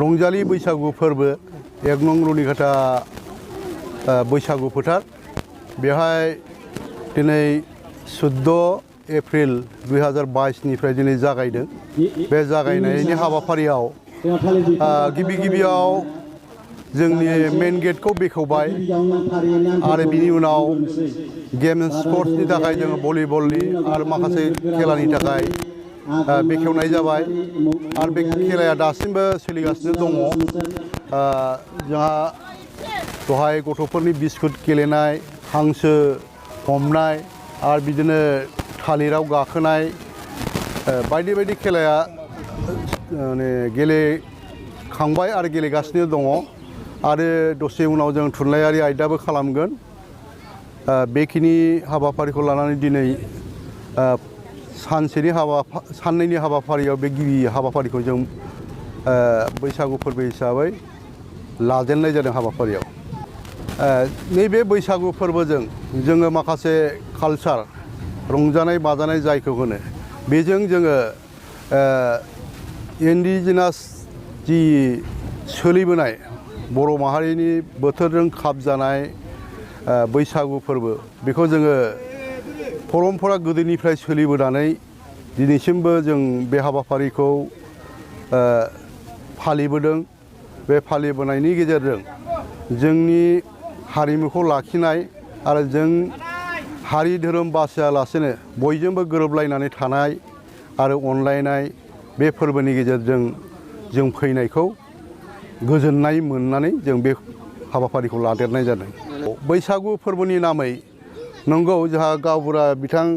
रंजालि बैसागु फोरबो 1 नं रुनिकाटा बैसागु फोथार बेहाय दिनै 14 एप्रिल 2022 निफ्राय दिनै जागायदों। बे जागायनायनि हाबाफारियाव गिबियाव जोंनि मेन गेटखौ बेखेवबाय आरो बिनि उनाव गेम स्पर्ट्सनि थाखाय जोङो भलिबलनि आरो माखासे खेलानि थाखाय बेखेवनाय जाबाय आरो बे खेलाया दासिमबो सोलिगासिनो दङ। जोंहा दहाय गथ'फोरनि बिस्कुट गेलेनाय, हांसो हमनाय आरो बिदिनो थालिराव गाखोनाय बायदि बायदि खेलाया माने गेलेखांबाय आरो गेलेगासिनो दङ आरो दसे उनाव जों थुनलाइयारि आयदाबो खालामगोन। बेखिनि हाबाफारिखौ लानानै दिनै साननैनि हाबाफारियाव बे गिबि हाबाफारिखौ जों बैसागु फोरबो हिसाबै लाजेननाय जादों हाबाफारियाव। नैबे बैसागु फोरबोजों जोङो माखासे कालचार रंजानाय बाजानाय जायखौ होनो बेजों जोङो इन्डिजिनास जि सोलिबोनाय बर' माहारिनि बोथोरजों खाबजानाय बैसागु फोरबो बेखौ जोङो परम्परा गोदोनिफ्राय सोलिबोनानै दिनैसिमबो जों बे हाबाफारिखौ फालिबोदों। बे फालिबोनायनि गेजेरजों जोंनि हारिमुखौ लाखिनाय आरो जों हारि धोरोम बासियालासेनो बयजोंबो गोरोबलायनानै थानाय आरो अनलायनाय बे फोरबोनि गेजेरजों जों फैनायखौ गोजोननाय मोननानै जों बे हाबाफारिखौ लादेरनाय जादों। बैसागु फोरबोनि नामै नंगौ जोंहा गावबुरा बिथां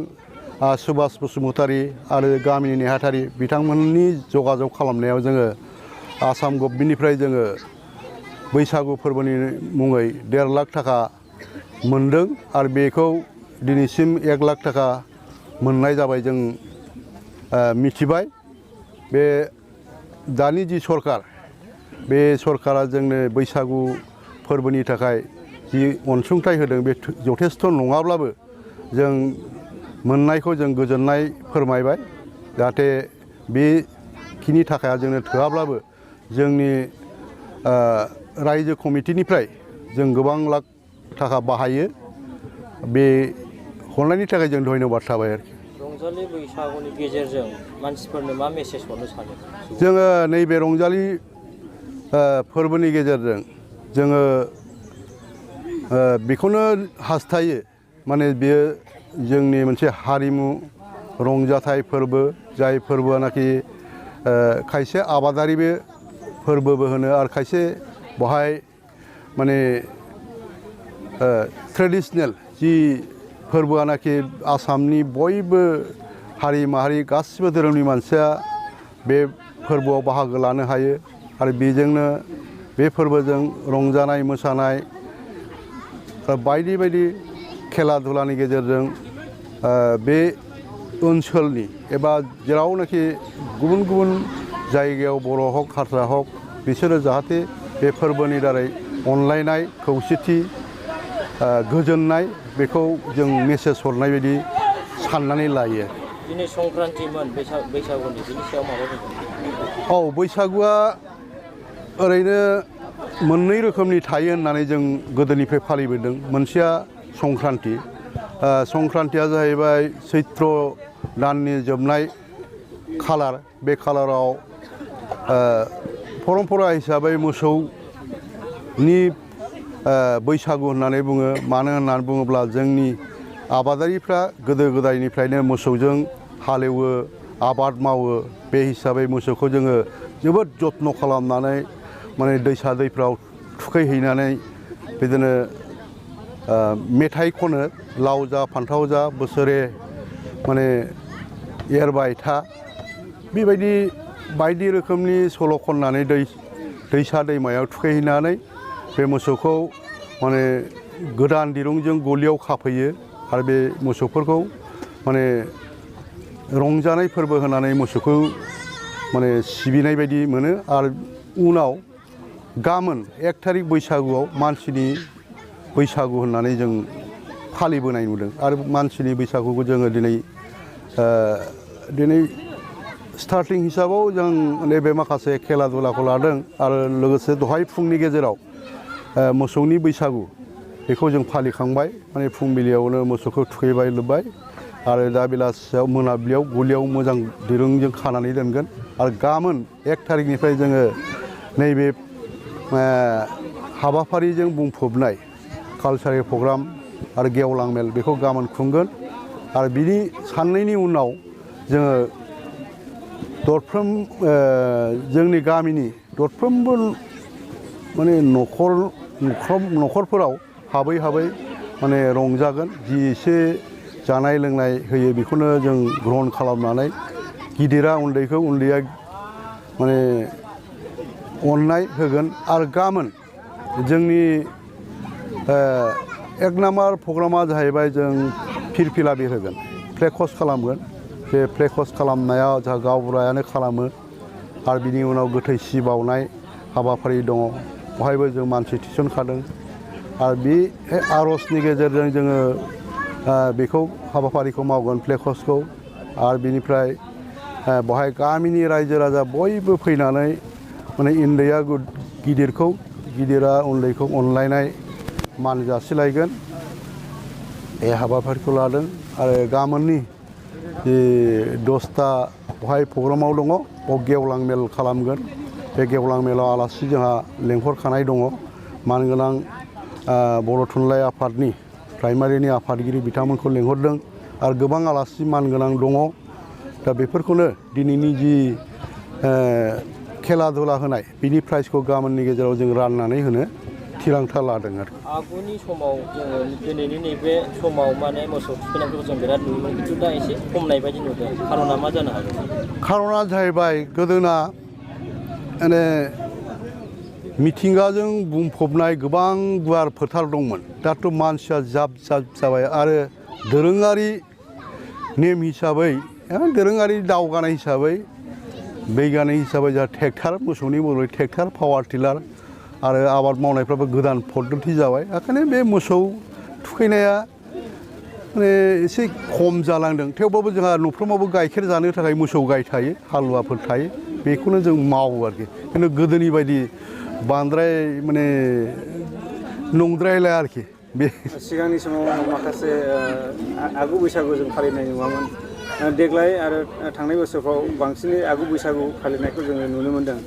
सुभाष बसुमतारी आरो गामिनि नेहाथारि बिथांमोननि जगाजग खालामनायाव जोङो आसाम गभर्नमेन्टनिफ्राय जोङो बैसागु फोरबोनि मुङै 1.5 लाख थाखा मोनदों आरो बेखौ दिनैसिम 1 लाख थाखा मोननाय जाबाय जों मिथिबाय। बे दानि जि सरकार बे सरकारा जोंनो बैसागु फोरबोनि थाखाय जि अनसुंथाइ होदों बे जथेस्थ' नङाब्लाबो जों मोननायखौ जों गोजोननाय फोरमायबाय। जाहाथे बेखिनि थाखाया जोंनो थोआब्लाबो जोंनि रायजो कमिटिनिफ्राय जों गोबां लाख थाखा बाहायो। बे हरनायनि थाखाय जों धन्यबाद थाबाय आरोखि। रंजालि बैसागुनि गेजेरजों मानसिफोरनो मा मेसेज हरनो सानो? जोङो नैबे रंजालि फोरबोनि गेजेरजों जोङो बेखौनो हास्थायो माने बेयो जोंनि मोनसे हारिमु रंजाथाइ फोरबो जाय फोरबोआनाखि खायसे आबादारिबो फोरबोबो होनो आरो खायसे बहाय माने ट्रेडिशनेल जि फोरबोआनाखि आसामनि बयबो हारि माहारि गासिबो धोरोमनि मानसिया बे फोरबोआव बाहागो लानो हायो आरो बेजोंनो बे फोरबोजों रंजानाय मोसानाय बायदि बायदि खेला धुलानि गेजेरजों बे ओनसोलनि एबा जेरावनाखि गुबुन गुबुन जायगायाव बर' हक हारसा हक बिसोरो जाहाथे बे फोरबोनि दारै अनलायनाय खौसेथि गोजोननाय बेखौ जों मेसेज हरनाय बायदि साननानै लायो। दिनै संक्रान्तिमोन बैसागुनि बिनि सायाव माबा बुंगोन? औ बैसागुआ ओरैनो मोननै रोखोमनि थायो होननानै जों गोदोनिफ्राय फालिबोदों। मोनसेया संक्रान्ति। संक्रान्तिया जाहैबाय सैत्र दाननि जोबनाय खालार। बे खालाराव परम्परा हिसाबै मोसौनि बैसागु होननानै बुङो। मानो होननानै बुङोब्ला जोंनि आबादारिफ्रा गोदो गोदायनिफ्रायनो मोसौजों हालेवो आबाद मावो। बे हिसाबै मोसौखौ जोङो जोबोद जत्न खालामनानै माने दैसा दैफ्राव थुखैहैनानै बिदिनो मेथाइ खनो लाव जा फान्थाव जा बोसोरे माने एरबाय था बेबायदि बायदि रोखोमनि सल' खननानै दैसा दैमायाव थुखैहैनानै बे मोसौखौ माने गोदान दिरुंजों गलियाव खाफैयो आरो बे मोसौफोरखौ माने रंजानाय फोरबो होनानै मोसौखौ माने सिबिनाय बायदि मोनो। आरो उनाव गाबोन 1 थारिख बैसागुआव मानसिनि बैसागु होननानै जों फालिबोनाय नुदों। आरो मानसिनि बैसागुखौ जोङो दिनै स्टार्टिं हिसाबाव जों नैबे माखासे खेला दुलाखौ लादों आरो लोगोसे दहाय फुंनि गेजेराव मोसौनि बैसागु बेखौ जों फालिखांबाय माने फुंबिलियावनो मोसौखौ थुखैबाय लोबबाय आरो दा बेलासियाव मोनाबिलियाव गलियाव मोजां दिरुंजों खानानै दोनगोन आरो गाबोन 1 थारिखनिफ्राय जोङो नैबे हाबाफारिजों बुंफबनाय कालचारेल प्रग्राम आरो गेवलां मेल बेखौ गाबोन खुंगोन आरो बिनि साननैनि उनाव जोङो दरफ्रोम जोंनि गामिनि दरफ्रोमबो माने न'खरफोराव हाबै हाबै माने रंजागोन जि एसे जानाय लोंनाय होयो बेखौनो जों ग्रहण खालामनानै गिदिरा उन्दैखौ उन्दैया माने अननाय होगोन आरो गाबोन जोंनि 1 नाम्बार प्रग्रामा जाहैबाय जों फिरफिला बिर होगोन फ्लेग हस्ट खालामगोन बे फ्लेग हस्ट खालामनायाव जोंहा गावबुरायानो खालामो आरो बिनि उनाव गोथै सि बावनाय हाबाफारि दङ बहायबो जों मानसि थिसनखादों आरो बे आर'जनि गेजेरजों जोङो बेखौ हाबाफारिखौ मावगोन फ्लेग हस्टखौ आरो बिनिफ्राय बहाय गामिनि रायजो राजा बयबो फैनानै माने उन्दैया गिदिरखौ गिदिरा उन्दैखौ अनलायनाय मान जासिलायगोन बे हाबाफारिखौ लादों आरो गाबोननि जे 10ता बहाय प्रग्रामाव दङ बेयाव गेवलां मेल खालामगोन बे गेवलां मेलाव आलासि जोंहा लेंहरखानाय दङ मानगोनां बर' थुनलाइ आफादनि प्राइमारिनि आफादगिरि बिथांमोनखौ लेंहरदों आरो गोबां आलासि मानगोनां दङ दा बेफोरखौनो दिनैनि जि खेला दुला होनाय बिनि प्राइजखौ गाबोननि गेजेराव जों राननानै होनो थिरांथा लादों आरो आगुनि समाव जोङो दिनैनि नैबे समाव माने मोसौ थुखैनायखौ जों बिराद नुयोमोन खिन्थु दा एसे खमनाय बायदि नुदों खारना मा जानो हागौ खारना जाहैबाय गोदोना माने मिथिंगाजों बुंफबनाय गोबां गुवार फोथार दंमोन दाथ' मानसिया जाब जाबाय आरो दोरोङारि नेम हिसाबै दोरोङारि दावगानाय हिसाबै बैगानिक हिसाबै जोंहा ट्रेक्टर मोसौनि बदलै ट्रेक्टर पावार टिलार आरो आबाद मावनायफ्राबो गोदान पद्धति जाबाय ओंखायनो बे मोसौ थुखैनाया माने एसे खम जालांदों थेवबाबो जोंहा न'फ्रोमावबो गाइखेर जानो थाखाय मोसौ गाय थायो हालुवाफोर थायो बेखौनो जों मावो आरोखि खिन्थु गोदोनि बायदि बांद्राय माने नंद्रायला आरोखि बे सिगांनि समाव माखासे आगु बैसागु जों फालिनाय नुवामोन देग्लाय आरो थांनाय बोसोरफ्राव बांसिनै आगु बैसागु फालिनायखौ जोङो नुनो मोन्दों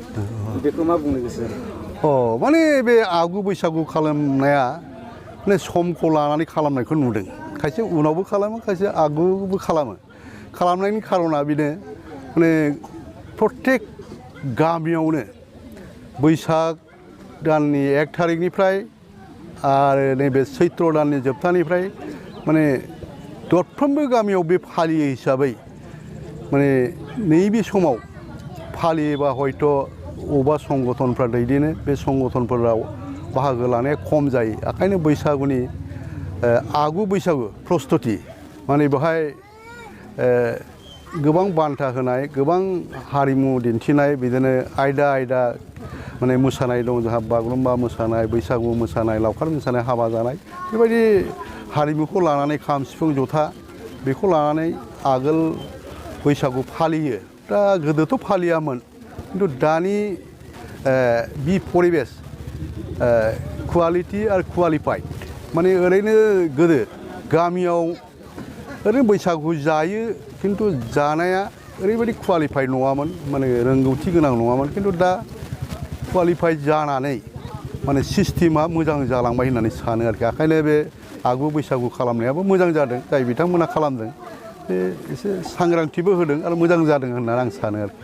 बेखौ मा बुंनो गोसो माने बे आगु बैसागु खालामनाया माने समखौ लानानै खालामनायखौ नुदों खायसे उनावबो खालामो खायसे आगुबो खालामनायनि खारना बेनो माने प्रत्येक गामियावनो बैसाग दाननि 1 थारिखनिफ्राय आरो नैबे सैत्र दाननि जोबथानिफ्राय माने दरफ्रोमबो गामियाव बे फालियो हिसाबै माने नैबे समाव फालियोबा हयथ' अबेबा संगठनफ्रा दैदेनो बे संगठनफोराव बाहागो लानाया खम जायो ओंखायनो बैसागुनि आगु बैसागु प्रस्तुति माने बेवहाय गोबां बान्था होनाय गोबां हारिमु दिन्थिनाय बिदिनो आयदा माने मोसानाय दं जोंहा बागुरुम्बा मोसानाय बैसागु मोसानाय लावखार मोसानाय हाबा जानाय बेबायदि हारिमुखौ लानानै खाम सिफुं जथा बेखौ लानानै आगोल बैसागु फालियो दा गोदोथ' फालियामोन खिन्थु दानि बि परिबेस कुवालिटि आरो कुवालिफाइड माने ओरैनो गोदो गामियाव ओरैनो बैसागु जायो खिन्थु जानाया ओरैबायदि कुवालिफाइड नङामोन माने रोंगौथि गोनां नङामोन खिन्थु दा कुवालिफाइड जानानै माने सिस्टेमा मोजां जालांबाय होननानै सानो आरोखि ओंखायनो बे आगु बैसागु खालामनायाबो मोजां जादों जाय बिथांमोना खालामदों बे एसे सांग्रांथिबो होदों आरो मोजां जादों होननानै आं सानो आरोखि